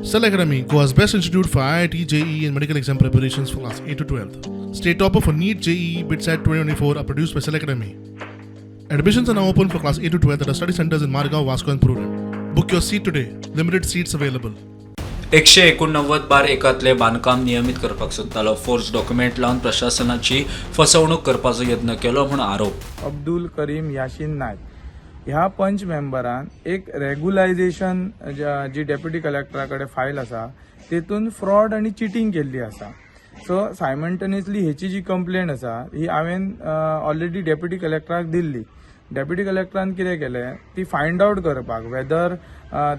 Cell Academy, Goa's best institute for IIT, JEE, and medical exam preparations for class 8 to 12. State topper for NEET, JEE, BITSAT 2024 are produced by Cell Academy. Admissions are now open for class 8 to 12 at our study centers in Margao, Vasco, and Prudent. Book your seat today. Limited seats available. 189/1तले बांदकाम नियमीत करपाक सोदतालो. Forge document लावन प्रशासनाची फसवणूक करपाचो यत्न केलो म्हूण आरोप. अब्दुल करीम याशीन नायक ह्या पंच मेंबरान एक रेगुलायझेशन जी डेप्युटी कलेक्टरा कडेन फायल आसा, तेतून फ्रॉड आनी चिटींग केल्ली आसा. सो सायमल्टेनियसली हेची जी कंप्लेन आसा, ही हांवें ऑलरेडी डेप्युटी कलेक्टराक दिल्ली. डेप्युटी कलेक्टरान कितें केलें, ती फायंड आवट करपाक वेदर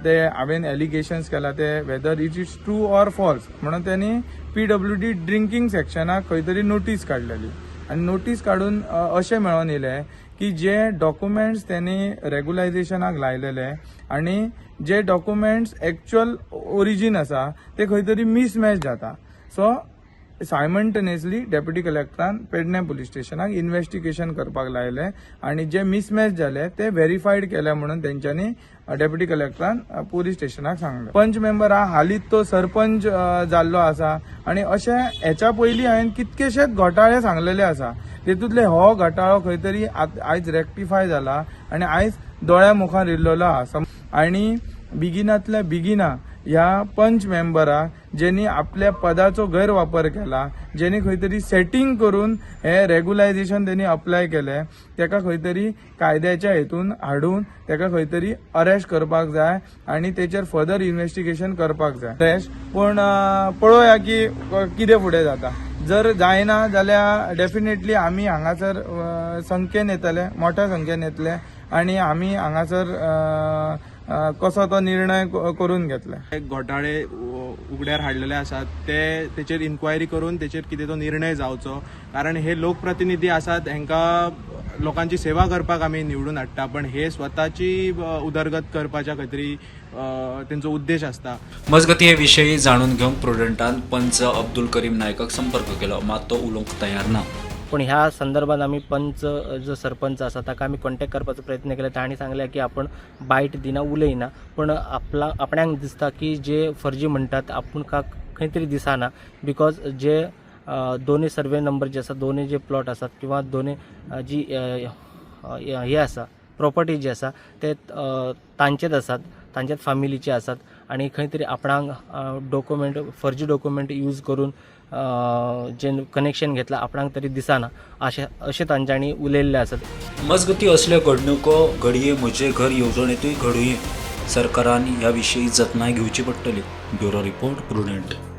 ते हांवें एलिगेशन्स केला ते whether it is true or false म्हणून त्यांनी पीडब्ल्यूडी ड्रिंकींग सेक्शनाक खंय तरी नोटीस काडलेली आनी नोटीस काडून अशें मेळोन येयलें की जे डॉक्युमेंट्स त्यांनी रेगुलायझेशनाक लायलेले आनी जे डॉक्युमेंट्स एक्च्युअल ओरिजीन आसा, ते खंय तरी मिसमॅच जाता. सो सायमल्टेनियसली डेप्युटी कलेक्टरान पेडणे पुलीस स्टेशनाक इन्व्हेस्टिगेशन करपाक लायलें आनी जे मिसमॅच जाले ते व्हेरीफायड केले म्हणून तेंच्यांनी डेप्युटी कलेक्टरान पुलीस स्टेशनाक सांगलें. पंच मेंबर हा, हालींच तो सरपंच जाल्लो आसा आनी अशें हेच्या पयलीं हांवें कितकेशेच घोटाळे सांगलेले आसा. तेतूंतले हो घोटाळो खंय तरी आयज रेक्टिफाय जाला आनी आयज दोळ्या मुखार येयल्लो आहा. आनी बेगिनातल्या बेगिना ह्या पंच मेंबराक, जेनी आपल्या पदाचो गैरवापर केला, जेनी खंय तरी सेटींग करून हे रेगुलायझेशन तेणी अप्लाय केले, तेका खंय तरी कायद्याच्या हेतून हाडून तेका खंय तरी अरेस्ट करपाक जाय आनी तेचेर फर्दर इन्व्हेस्टिगेशन करपाक जाय. अरेस्ट पूण पळोवया की कितें फुडें जाता. जर जायना जाल्यार डेफिनेटली आमी हांगासर संख्येन येतले, मोठ्या संख्येन येतले आनी आमी हांगासर अ, अ, कसो तो निर्णय करून घेतले. घोटाळे उगड्यार हाडलेले आसात, ते तेचेर इन्क्वायरी करून तेचेर कितें तो निर्णय जावचो, कारण हे लोकप्रतिनिधी आसात. हांकां लोकांची सेवा करपाक आमी निवडून हाडटा, पण हे स्वताची उदरगत करपाच्या खंय तरी तेंचो उद्देश आसता. मजगती, हे विशयी जाणून घेवंक प्रुडंटान पंच अब्दुल करीम नायकाक संपर्क केलो, मात तो उलोवंक तयार ना. पूण ह्या संदर्भात आमी पंच जो सरपंच आसा ताका आमी कॉन्टेक्ट करपाचो प्रयत्न केला. तांणी सांगलें की आपण बायट दिना, उलयना, पूण आपणाक दिसता की जे फर्जी म्हणटात आपूण का खंय तरी दिसना, because जे दोनूय सर्वे नंबर जे आसा, दोनूय जे प्लॉट आसात किंवा दोनूय जी हे आसा, प्रॉपर्टी जी आसा, ते तांचेच आसात, तांच्याच फामिलीचे आसात आनी खंय तरी आपणाक डॉक्युमेंट, फर्जी डॉक्युमेंट यूज करून जे कनेक्शन घेतला आपणाक तरी दिसना, अशें अशें तांच्यांनी उलयल्लें आसात. मजगती, असल्यो घडणुको घडये म्हजें घर येवजणेंतूय घडुये. सरकारान ह्या विशीं जतनाय घेवची पडटली. Bureau report, Prudent.